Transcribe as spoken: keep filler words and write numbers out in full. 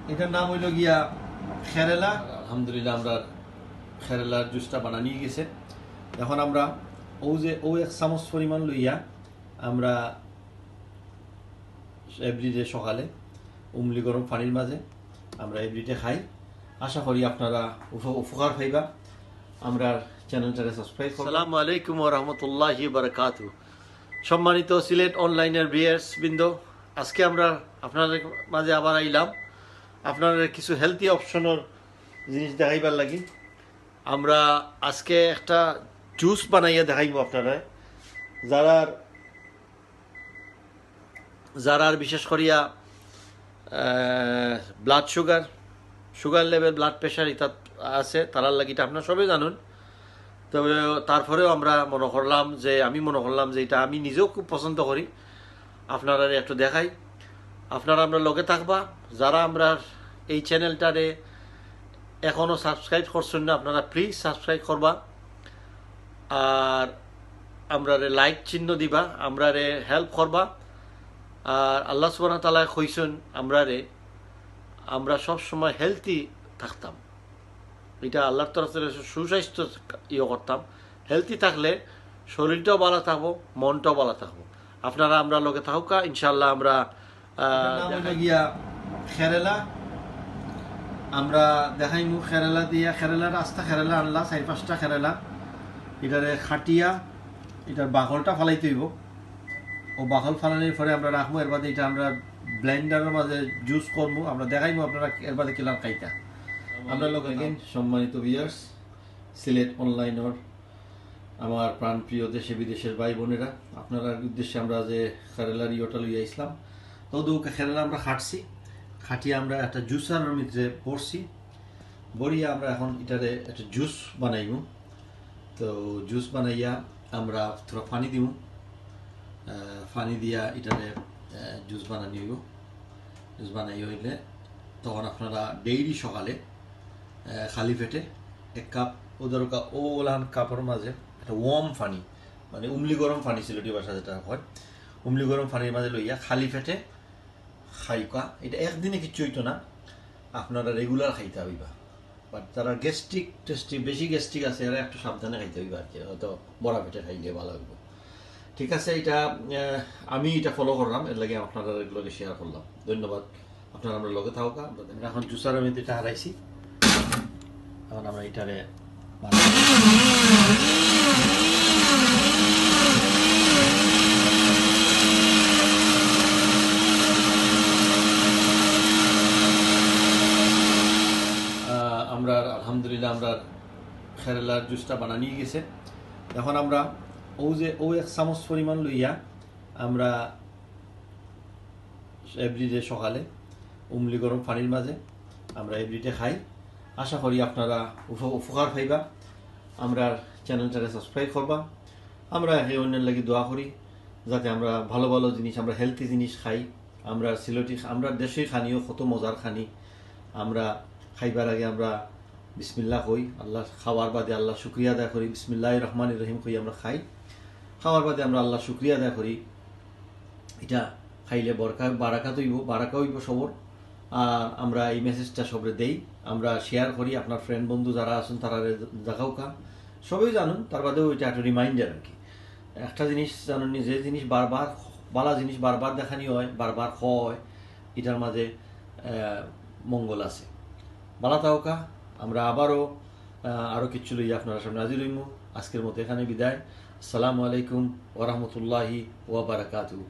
এটার নাম হইল গিয়া খেরেলা। আলহামদুলিল্লাহ, আমরা খেরেলার জুসটা বানানি গেছে। এখন আমরা ও যে ও এক চামচ পরিমাণ লইয়া আমরা এভরিডে সকালে উমলি গরম পানির মাঝে আমরা এভরিডে খাই। আশা করি আপনারা উপ- উপকার পাইবা। আমরা চ্যানেলটারে সাবস্ক্রাইব করুন। আসসালামু আলাইকুম ওয়া রাহমাতুল্লাহি ওয়া বারাকাতুহু। সম্মানিত সিলেট অনলাইনের ভিউয়ার্স বৃন্দ, আজকে আমরা আপনাদের মাঝে আবার আইলাম আপনাদের কিছু হেলদি অপশনের জিনিস দেখাইবার লাগি। আমরা আজকে একটা জুস বানাইয়া দেখাইবো আপনারা। যারার যারার বিশেষ করিয়া blood sugar, sugar level, blood pressure ইতা আছে, তারার লাগি ইটা আপনারা সবে জানুন। তবে তারপরেও আমরা মনে করলাম যে, আমি মনে করলাম যে ইটা আমি নিজেও খুব পছন্দ করি, আপনারারে একটু দেখাই। আপনারা আমরার লগে থাকবা। যারা আমরার এই চ্যানেলটারে এখনো সাবস্ক্রাইব করছেন না, আপনারা প্লিজ সাবস্ক্রাইব করবা। আর আমরারে লাইক চিহ্ন দিবা, আমরারে হেল্প করবা। আর আল্লাহ সুবহানাহু ওয়া তাআলায় কইছেন আমরারে, আমরা সব সময় হেলদি থাকতাম। ইটা আল্লাহর তরফ থেকে সুস্বাস্থ্য ইয়ে করতাম। হেলদি থাকলে শরীরটাও ভালো থাকবো, মনটাও ভালো থাকবো। আপনারা আমরার লগে থাকুকা, ইনশাআল্লাহ আমরা, আহ, এটার নাম হইল গিয়া খেরেলা। আমরা দেখাইমু খেরেলা দিয়া, খেরেলার আস্তা খেরেলা আনলা, চার পাঁচটা খেরেলা। এটারে খাটিয়া, এটার বাকলটা ফালাইতে হইব। ও বাকল ফালানোর পরে আমরা রাখবো, এর বাদে এটা আমরা ব্লেন্ডারের মাঝে জুস করবো। আমরা দেখাইমু আপনারা এর বাদে কিলান খাইতা। আমরা লোক সম্মানিত ভিউয়ার্স, সিলেট অনলাইনর আমার প্রাণপ্রিয় দেশে বিদেশের ভাই বোনেরা, আপনারার উদ্দেশ্যে আমরা যে খেরেলার ইয়েটা লইয়া আইসলাম, তো দৌকে খেরেলা আমরা খাটছি, খাটিয়ে আমরা একটা জুসারের মধ্যে ভরছি, ভরিয়া আমরা এখন এটারে একটা জুস বানাইমু। তো জুস বানাইয়া আমরা থোড়া পানি দিমু, আহ, পানি দিয়া এটারে, আহ, জুস বানানি হইব। জুস বানাই হইলে তখন আপনারা ডেইলি সকালে, আহ, খালি পেটে এক কাপ, ও দরকার ও ওলান কাপের মাঝে একটা ওয়ার্ম পানি, মানে উমলি গরম পানি, সিলেটি ভাষা যেটা হয়, উমলি গরম পানির মাঝে লইয়া খালি পেটে খাইকা। এটা একদিনে কিচ্ছু হইতো না, আপনারা রেগুলার খাইতা হইবা। বাট যারা গ্যাস্ট্রিক টেস্ট্রিক, বেশি গ্যাস্ট্রিক আছে, এরা একটু সাবধানে খাইতা হইবা আর কি, হয়তো বড়া পেটে খাইলে ভালো হইব। ঠিক আছে, এটা, আহ, আমি এটা ফলো করলাম, এর লাগি আপনারার লগে শেয়ার করলাম। ধন্যবাদ, আপনারা আমরার লগে থাকুকা। আমরা এখন জুসারের মধ্যে এটা হারাইছি, এখন আমরা এটারে আহ, আমরা আলহামদুলিল্লাহ, আমরা খেরেলার জুসটা বানানি গেছে। এখন আমরা ও যে ও এক চামচ পরিমাণ লইয়া আমরা এভরিডে সকালে উমলি গরম পানির মাঝে আমরা এভরিডে খাই। আশা করি আপনারা উপ- উপকার পাইবা। আমরা চ্যানেলটারে সাবস্ক্রাইব করবা। আমরা একে অন্যের লাগি দোয়া করি, যাতে আমরা ভালো ভালো জিনিস, আমরা হেলদি জিনিস খাই। আমরা সিলেটি, আমরা দেশি খানিও কত মজার খানি। আমরা খাইবার আগে আমরা বিসমিল্লাহ কই, আল্লাহ, খাওয়ার বাদে আল্লাহ শুক্রিয়া আদায় করি, বিসমিল্লাহির রহমানির রহিম কই আমরা খাই। খাওয়ার বাদে আমরা আল্লাহ শুক্রিয়া আদায় করি। এটা খাইলে বরকা, বারাকাত হইব, বারাকা হইব সবর। আর আমরা এই মেসেজটা সবরে দেই, আমরা শেয়ার করি, আপনার ফ্রেন্ড বন্ধু যারা আছেন তারারে দেখাউকা। সবাই জানুন, তার বাদেও এটা একটা রিমাইন্ডার আর কি। একটা জিনিস জানুন নি, যে জিনিস বারবার, বালা জিনিস বারবার দেখানি হয়, বারবার হয়, এটার মাঝে, আহ, মঙ্গল আছে। বালা থাকুকা, আমরা আবারও, আহ, আরও কিছু লইয়া আপনার সামনে হাজির হইমু। আজকের মতো এখানে বিদায়। আসসালামু আলাইকুম ওয়া রাহমাতুল্লাহি ওয়া বারাকাতুহু।